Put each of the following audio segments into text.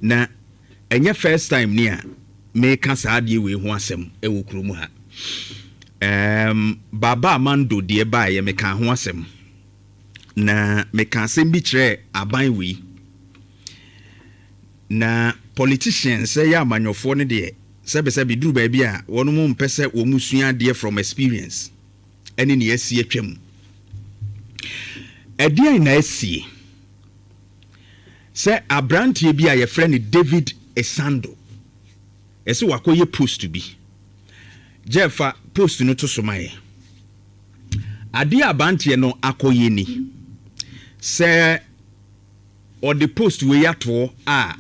Na ɛnyɛ first time ni a meka saa adeɛ wei ho asɛm wɔ kurom ha. Baba Amando deɛ baeɛ, meka ho asɛm. Na meka asɛm bi kyerɛɛ aban wei. Na politicians, ɛyɛ amanyɔfoɔ no deɛ, sɛbesɛbe duru baabi a wɔn mpɛ sɛ wɔn sua adeɛ from experience ɛne nea asi atwam. Ɛdeɛn na asie? Sɛ aberanteɛ bi a yɛfrɛ no David Esando, ɛsɛ wakɔyɛ post bi. Jeff, post no to so ma yɛ. Adeɛ a aberanteɛ no akɔyɛ ni sɛ ɔde post wei atoɔ a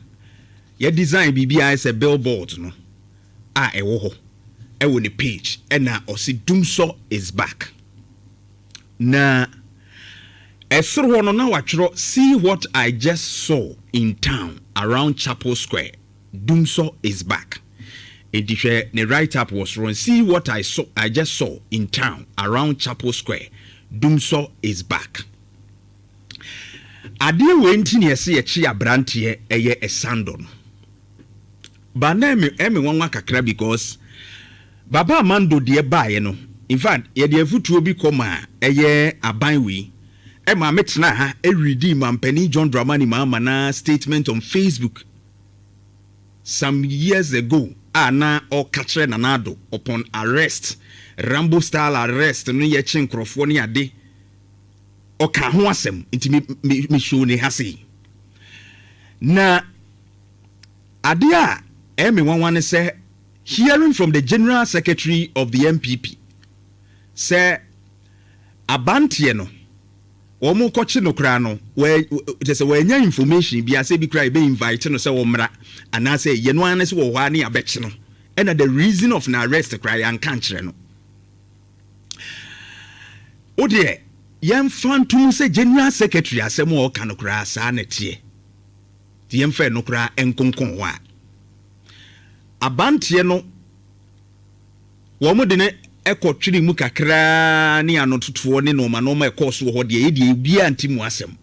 yɛ design biribi a ayɛ sɛ billboard no a ɛwɔ hɔ ɛwɔ ne page, ɛna ɔsi "Dumsɔ is back". Na ɛsoro hɔ no na watwerɛ, "See what I just saw in town around Chapel Square, Dumsɔ is back." Enti hwɛ ne write up wɔ soro, "See what I just saw in town around Chapel Square, Dumsɔ is back." Adeɛ wei nti ne yɛsɛ yɛkye aberanteɛ ɛyɛ Ɛsando no ba na ɛmi nwanwa kakra, because Baba Amando deɛ baeɛ no, in fact, yɛde afutuo bi kɔ ma ɛyɛ aban wei, ɛma metena ha ɛredi mampanin John Dramani Mahama na statement on Facebook some years ago a na ɔka kyerɛ Nana Addo upon arrest, Rambo style arrest no, yɛkye nkurɔfoɔ ne ade, ɔka ho asɛm. Nti me show ne ha sei. Na adeɛ a ɛyɛ me nwanwa ne sɛ hearing from the general secretary of the NPP sɛ abanteɛ no wɔn kɔkye no koraa no, wɔɛ kyɛ sɛ wɔanya information bi asɛ bi koraa yɛbɛ invite no sɛ wɔmmra anaasɛ yɛn no ara ne sɛ wɔ hɔ a ne yɛabɛkye no, ɛna the reason of na arrest koraa yɛanka nkyerɛ no. O deɛ, yɛmfa ntom sɛ general secretary asɛm a ɔka no koraa saa na teɛ, nti yɛmfa no koraa nkonkɔn hɔ a abanteɛ no wɔn de ne ɛkɔtwere mu kakraa ne anototoɔ ne nneɛma nneɛma ɛkɔɔ so wɔ hɔ deɛ, yɛdeɛ obiara nti mu asɛm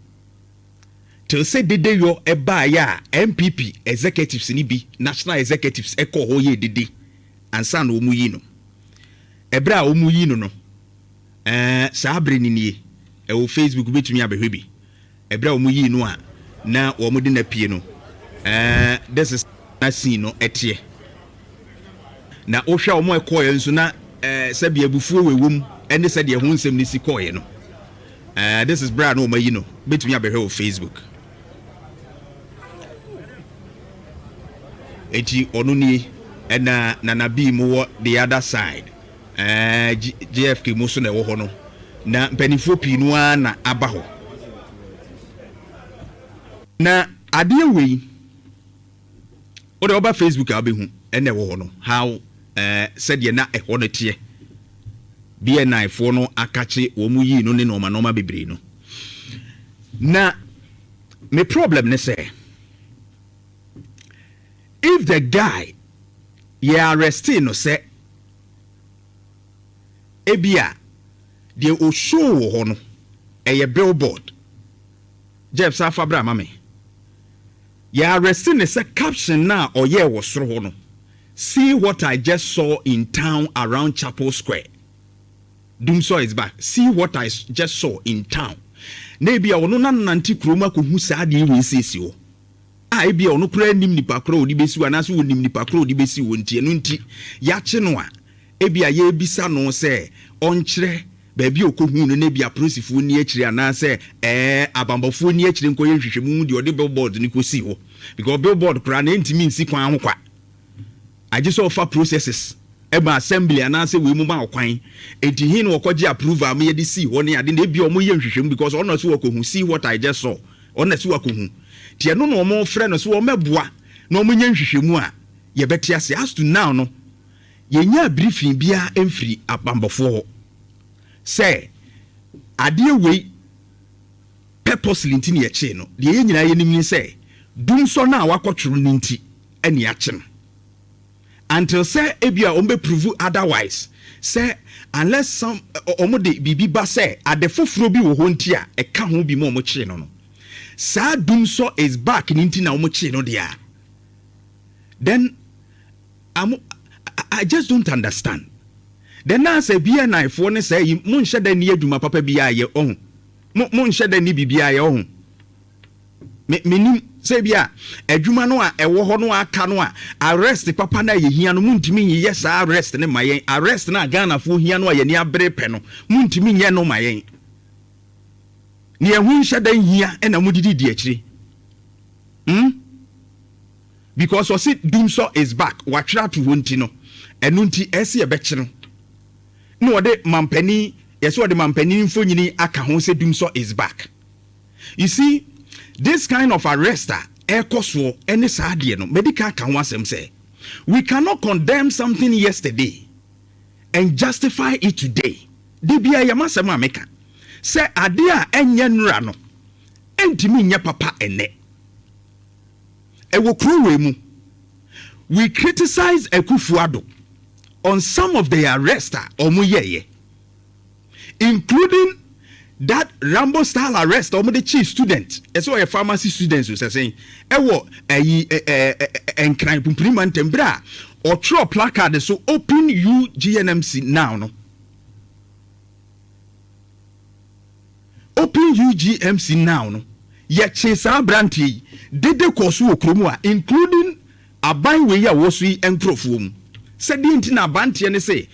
till sɛ dede yɔ ɛbaayɛ a NPP executives ni bi, national executives, ɛkɔɔ hɔ yɛ dede ansa na wɔn yi no. Ɛberɛ a wɔn yi no, saa abere ni nie, ɛwɔ Facebook, bɛtumi abɛhwɛ bi. Ɛberɛ a wɔn yi no a na wɔn de na pie no, this is na scene no ɛteɛ. Na wohwɛ a wɔn ɛkɔɔɛ nso na sɛbi abufuo wɔ ewom ɛne sɛdeɛ ho nsɛm ne si kɔɔɛ no. This is bra na wɔn ayi no, bɛtumi abɛhwɛ wɔ Facebook. Eti ɔno nie, ɛna Nana B mu wɔ the other side, JFK mu so na ɛwɔ hɔ no, na mpanimfoɔ pii no ara na aba hɔ. Na adeɛ wei wode ɔba Facebook a, wobɛhu ɛna ɛwɔ hɔ no, how sɛdeɛ na ɛhɔ no teɛ, BNI foɔ no akakye wɔn mu yii no ne nneɛma nneɛma bebree no. Na me problem ne sɛ if the guy yɛ arresting no sɛ ebia deɛ oshow wɔ hɔ no ɛyɛ billboard, Jeff Safa bra ma me, yɛ arresting ne sɛ caption na ɔyɛɛ wɔ soro hɔ no, "See what I just saw in town around Chapel Square, Dumsor is back. See what I just saw in town," na ebi a ɔno nanante kurom akɔhu saa adeɛ wei siesie hɔ a, ebi a ɔno koraa nim nipa koraa ɔde bɛsi hɔ anaasɛ wɔnim nipa koraa ɔde bɛsi hɔ, nti ɛno nti yɛakye no a ebi a yɛrebisa no sɛ ɔnkyerɛ baabi a ɔkɔhu no, na ebi apolisifoɔ ni akyire anaasɛ abanbɔfoɔ ni akyire nkɔyɛ nhwehwɛmu deɛ ɔde billboard no kɔsi hɔ, because billboard koraa na ɛntumi nsi kwan ho kwa, agye sɛ ɔfa processes ɛma assembly anaasɛ wei mu ma ɔkwan. Eti hin na wɔkɔgye approval ma yɛde si hɔ ne ade, na ebi ɔmo yɛ nhwehwɛmu, because ɔno so wɔkɔhu, "See what I just saw," ɔno so wɔkɔhu tie no, na ɔmo frɛ no so wɔn mɛboa na ɔmo nyɛ nhwehwɛmu a yɛbɛte ase. As to now no, yɛnya briefing biara mfiri abanbɔfoɔ hɔ sɛ adeɛ wei purposely nti ne yɛkyee no. Deɛ yɛn nyinaa yɛnim ne sɛ dumsɔ no a wakɔtwerɛ no nti ɛne yɛakye no, until sɛ ebi a wɔn bɛ prove otherwise, sɛ unless some wɔn de biribi ba sɛ ade foforɔ bi wɔ hɔ nti a ɛka ho bi mu a wɔn kyee no. Saa "Dumsɔ is back" ne nti na wɔn kyee no deɛ a Then I just don't understand. Then na sɛ BNI foɔ ne sɛ yi, monhyɛ da ni adwuma papa bi ayɛ ɔho, mo monhyɛ da ni biribi ayɛ ɔho. Me menim sɛ bi a adwuma no a ɛwɔ hɔ no aka no a, arrest papa no a yɛhia no, montumi nyeyɛ saa arrest ne ma yɛn. Arrest no a Ghanafoɔ hia no a yɛni abere pɛ no, montumi nyɛ no ma yɛn. Ne ɛho nhyɛ da nhia ɛna modidi di akyire, Because ɔse "Dumsɔ is back" watwerɛ ato hɔ nti no, ɛno nti ɛsɛ yɛbɛkye no na ɔde mampanin yɛsɛ ɔde mampanin mfonyini aka ho sɛ "Dumsɔ is back". You see this kind of arrest a ɛrekɔ soɔ ɛne saa adeɛ no, mɛdi kan ka ho asɛm sɛ we cannot condemn something yesterday and justify it today. De bia yɛ masɛm a meka sɛ adeɛ a ɛnyɛ nnora no ɛntumi nyɛ papa ɛnɛ. Ɛwɔ kuro wei mu, we criticize Akufo-Addo on some of the arrest a ɔmo yɛɛyɛ, including that Rambo style arrest ɔmo de kyi student, ɛsɛ ɔyɛ pharmacy student o, sɛsɛn ɛwɔ ɛyi ɛɛ ɛ Nkran pumpuni mantam bere a ɔtwerɛ placard so "Open UGMC now" no. "Open UGMC now" no, yɛkye saa aberanteɛ yi dede kɔɔ so wɔ kurom a, including aban wei a wɔ so yi nkurɔfoɔ mu sɛdeɛ nti na abanteɛ ne sɛ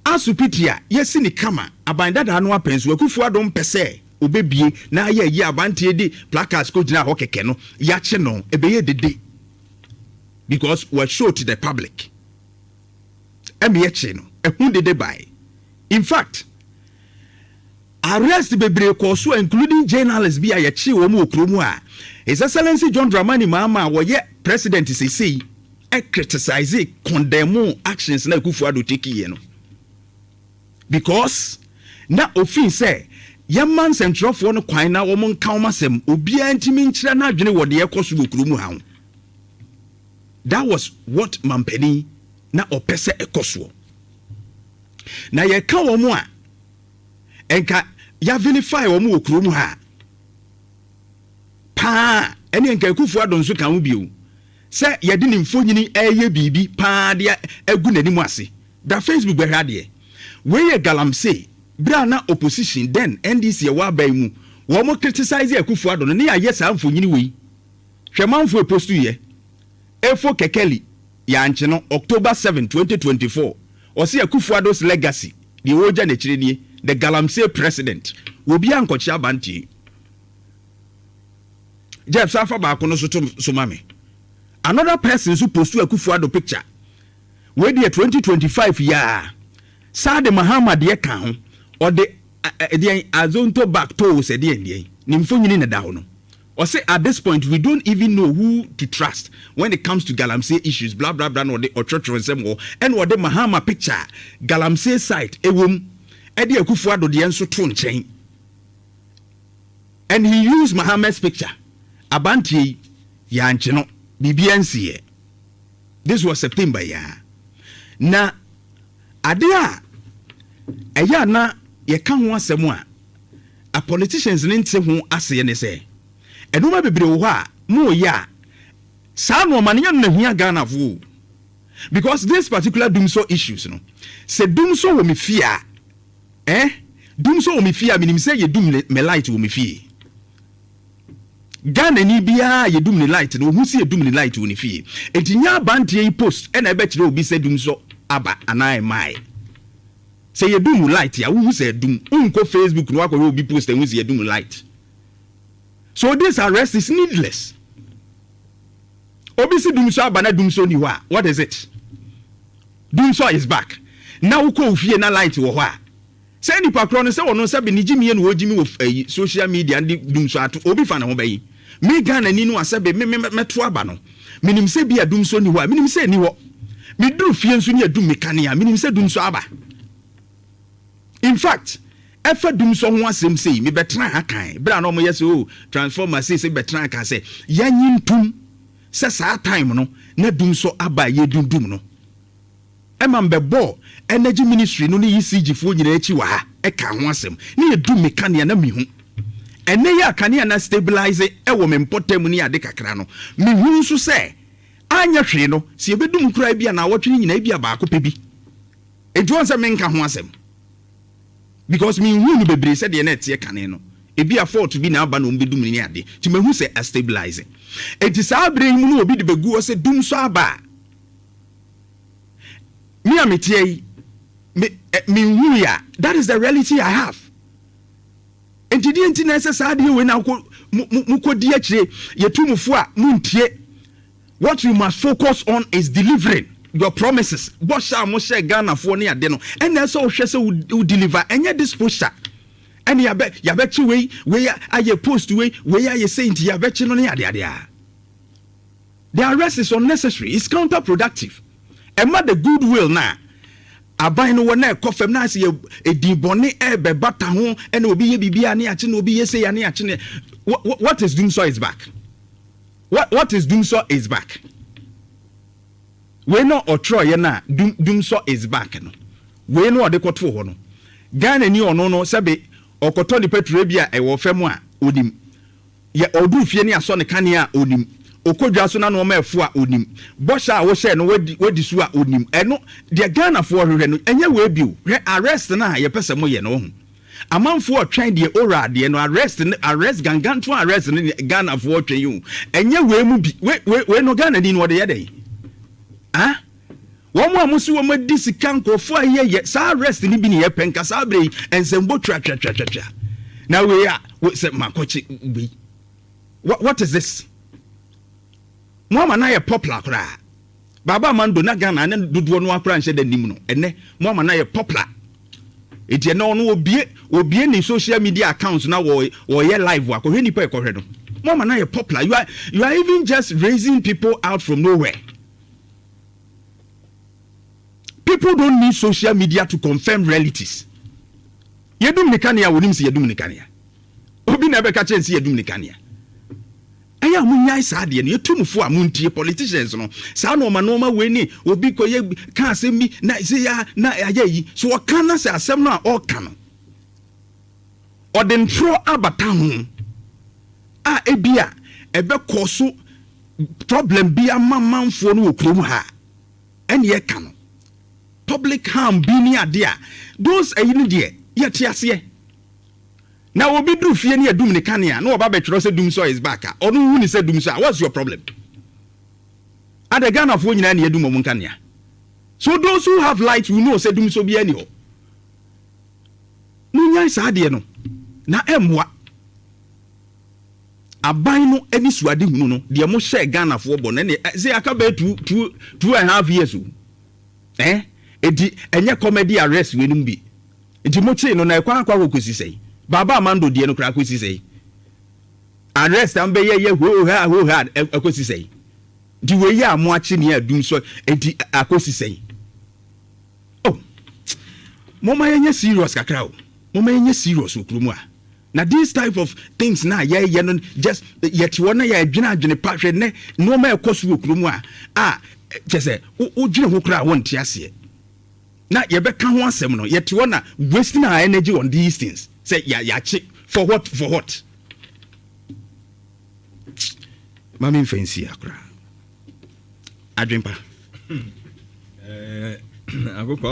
asopiti a yɛsi ne kama aban dadaa no apɛn so. Akufo Addo mpɛ sɛ obɛbie na ayɛ ayi abanteɛ de placards kɔ gyina hɔ kɛkɛ no, yɛakye no, ɛbɛyɛ dede because wɔ show to the public ɛmi yɛkye no, ɛho dede bae. In fact, arrest bebree kɔɔ so, including journalists bi a yɛkye wɔn wɔ kurom a His Excellency John Dramani Mahama a wɔyɛ president seesei ɛ criticize, condemn actions na Akufo Addo take yɛ no, because na ofin sɛ yɛma nsɛntwerɛfoɔ no kwan na wɔn nka wɔn asɛm, obiara ntumi nkyerɛ n'adwene wɔ deɛ ɛkɔ so wɔ kurom ha ho. That was what mampanin na ɔpɛ sɛ ɛkɔ soɔ na yɛka wɔn a nka yɛavilify wɔn wɔ kurom ha paa. Ɛne nka Akufo Addo nso ka ho bio sɛ yɛde ne mfonyini ɛyɛ biribi paa de agu n'anim ase. Bra Facebook bɛhwɛ adeɛ wei yɛ galamsey. Bere a na opposition then, NDC ɛwɔ aban mu, wɔn criticize Akufo Addo no ne yɛayɛ saa mfonyini wei. Hwɛ manfo epost yɛ efo kɛkɛli yɛankye no October 7, 2024. Ɔsi "Akufo Addo's legacy", deɛ wɔregya n'akyire nie, the galamsey president. Obi ankɔkye abantie. Jeff safa baako no so to so ma me. Another person nso post Akufo Addo picture wei deɛ 2025 yaa saa de Mahama deɛ ka ho, ɔde ɛdeɛn azonto back toes ɛdeɛn deɛn ne mfonyini na da hɔ no. Ɔsɛ "At this point, we don't even know who to trust when it comes to galamsey issues," blah blah blah. Na ɔde ɔtwerɛtwerɛ nsɛm wɔ ɛna ɔde Mahama picture, galamsey site ɛwɔ mu, ɛde Akufo Addo deɛ nso to nkyɛn, and he used Mahama's picture. Abanteɛ yi yɛankye no, biribiara nsiiɛ. This was September yaa. Na adeɛ a ɛyɛ a na yɛka ho asɛm a politicians ne nte ho aseɛ ne sɛ ɛnoma bebree wɔ hɔ a moyɛ a saa nneɛma no yɛ no na hia Ghanafoɔ o, because this particular dumsɔ issues no, sɛ dumsɔ wɔ me fie a, dumsɔ wɔ me fie a, menim sɛ yɛdum me light wɔ me fie. Ghana ni biara yɛdum ne light no, ohun si yɛdum ne light wɔ ne fie. Eti nya abanteɛ yi post ɛna ɛbɛkyerɛ obi sɛ dumsɔ aba anaa ɛmaaɛ. Sɛ yɛdum light a, wohu sɛ ɛdum, nkɔ Facebook na wakɔhwɛ obi post ɛhu sɛ yɛdum light. So this arrest is needless. Obi si dumsɔ aba na dumsɔ ni hɔ a, what is it? "Dumsɔ is back" na wokɔ ofie na light wɔ hɔ a, sɛ nipa korɔ no sɛ ɔno sɛ bi ne gyimie na wɔgyimi wɔ ɛyi social media de dumsɔ ato obi fa ne ho bɛyi. Me Ghana ni no asɛ me mɛto aba no, menim sɛ bi a dumsɔ ni hɔ a, menim sɛ ni hɔ. Meduru fie nso ne adum me kanea, menim sɛ dumsɔ aba. In fact, ɛfa dumsɔ ho asɛm sei, mebɛtena ha kan berɛ a na ɔmoyɛ sɛ o transformer sei sɛ bɛtena ha kan sɛ yɛnyi ntom sɛ saa time no na dumsɔ aba a yɛdundum no, ɛma mbɛbɔ Energy Ministry no ne ECG foɔ nyinaa akyi wɔ ha ɛka ho asɛm ne yɛdum me kanea na mehu. Ɛnɛ yɛ a kanea na stabilize ɛwɔ me mpɔtam ne ade kakra no, mehu nso sɛ Anyɛ hwee no, sɛ yɛbɛdum koraa bi a naawɔtwe no nyinaa bi a baako pɛ bi. Enti wɔn sɛ menka ho asɛm because menhuu no bebree sɛdeɛ na ɛteɛ kane no. Ebi a fault bi na aba na wɔn bɛdum ne ade, nti mahu sɛ astabilize. Enti saa berɛ yi mu no, obi de bɛgu hɔ sɛ dum so aba a, me a meteɛ yi, me menhu yi a, that is the reality I have. Nti deɛ nti na ɛsɛ saa adeɛ wei na mokɔdi akyire, yɛtu mo fo a montie. What you must focus on is delivering your promises. Bɔhyɛ a mohyɛ Ghanafoɔ ne ade no, ɛna ɛsɛ wohwɛ sɛ wo deliver. Ɛnyɛ this posture ɛne yɛbɛ yɛbɛkye wei, wei ayɛ post wei, wei ayɛ sei nti yɛbɛkye no ne adeade a. The arrest is unnecessary, it's counterproductive. Ɛma the goodwill na aban no wɔ na ɛkɔ fam na asɛ yɛ edin bɔne ɛbɛbata ho, ɛna obi yɛ biribi a ne akye na obi yɛ sei a ne akye ne. What is Dumsor is back? What is Dumsor is back? Wei no ɔtwerɛeɛ no a Dumsor is back no, wei no ɔde kɔtoo hɔ no, Ghana ni ɔno no sɛbe ɔkɔtɔ ne petrol bi a ɛwɔ fam a onim, yɛ ɔduru fie ne asɔ ne kanea a onim, ɔkɔ so na nneɛma ɛfo a onim, bɔhyɛ a wɔhyɛ no wadi wadi so a onim. Ɛno deɛ Ghanafoɔ hwehwɛ no ɛnyɛ wei bio. Hwɛ, arrest no a yɛpɛ sɛ moyɛ no, ɔho amanfoɔ ɔtwɛn deɛ ora adeɛ no, arrest no, arrest ganganto, arrest no Ghanafoɔ twɛn yi o, ɛnyɛ wei mu bi. Wei wei wei no, Ghana ni no ɔde yɛ dɛn? Ah, wɔn a mo si wɔn adi sika nkurɔfoɔ a yɛyɛ saa arrest ni bi ne yɛpɛ nka saa abere yi nsɛmbɔ twatwatwatwa na wei a sɛ makɔkye wei. What is this? Mo ama na yɛ popular koraa. Baaba Amando na Ghana ne dodoɔ no akora nhyɛ da nim no, ɛnɛ mo ama na yɛ popular. Eti ɛnɛ ɔno obie ne social media accounts na wɔyɛ live akɔhwɛ nipa ɛkɔhwɛ no. Mo ama na yɛ popular. You are even just raising people out from nowhere. People don't need social media to confirm realities. Yɛdum ne kanea, wɔnim sɛ yɛdum ne kanea. Obi na ɛbɛka kyerɛ sɛ yɛdum ne kanea. Ɛyɛ a monyae saa adeɛ no. Yɛtu mo fo a montie. Politicians no saa nɔɔma nɔɔma wei ne obi kɔyɛ ka asɛm bi na sɛ ya na ayɛ yi so, ɔka na sɛ asɛm no a ɔreka no ɔde ntorɔ abata ho a, ebi a ɛbɛkɔ so problem bi ama manfoɔ no wɔ kurom ha, ɛne yɛka no public harm bi ne adeɛ a, those ɛyi no deɛ yɛte aseɛ. Na obi duru fie ne yɛdum ne kanea na ɔba bɛtwerɛ sɛ Dumsor is back a, ɔno hu ne sɛ dum so a, what's your problem? Ada Ghanafoɔ nyinaa ne yɛdum ɔmo nkanea, so those who have light will know sɛ dum so bi ani hɔ. Monyae saa adeɛ no na ɛmmoa aban no ani suade hunu no. Deɛ mohyɛ Ghanafoɔ bɔ no, ɛne sɛ aka bɛyɛ 2.5 years o. Eti ɛnyɛ comedy arrest wei nom bi. Nti mo kyee no na ɛkɔ akɔsi sɛn? Baaba Amando deɛ no koraa akɔsi sɛn? Arrest am bɛyɛ yɛ hoo ha hoo ha, ɛkɔsi sɛn? Nti wei yɛ a mo akye ne adum so, nti akɔsi sɛn? Oh, mo ma yɛnyɛ serious kakra o. Mo ma yɛnyɛ serious wɔ kurom a na this type of things na yɛyɛ no, just yɛte hɔ na yɛadwene adwene pa. Hwɛ nɛ nneɛma ɛkɔ so wɔ kurom a kyɛ sɛ wodwene ho koraa, wɔnte aseɛ na yɛbɛka ho asɛm no. Yɛte hɔ na wasting our energy on these things sɛ yɛakye for what? For what? Maame, mfa nsi akora adwempa. Akokɔ.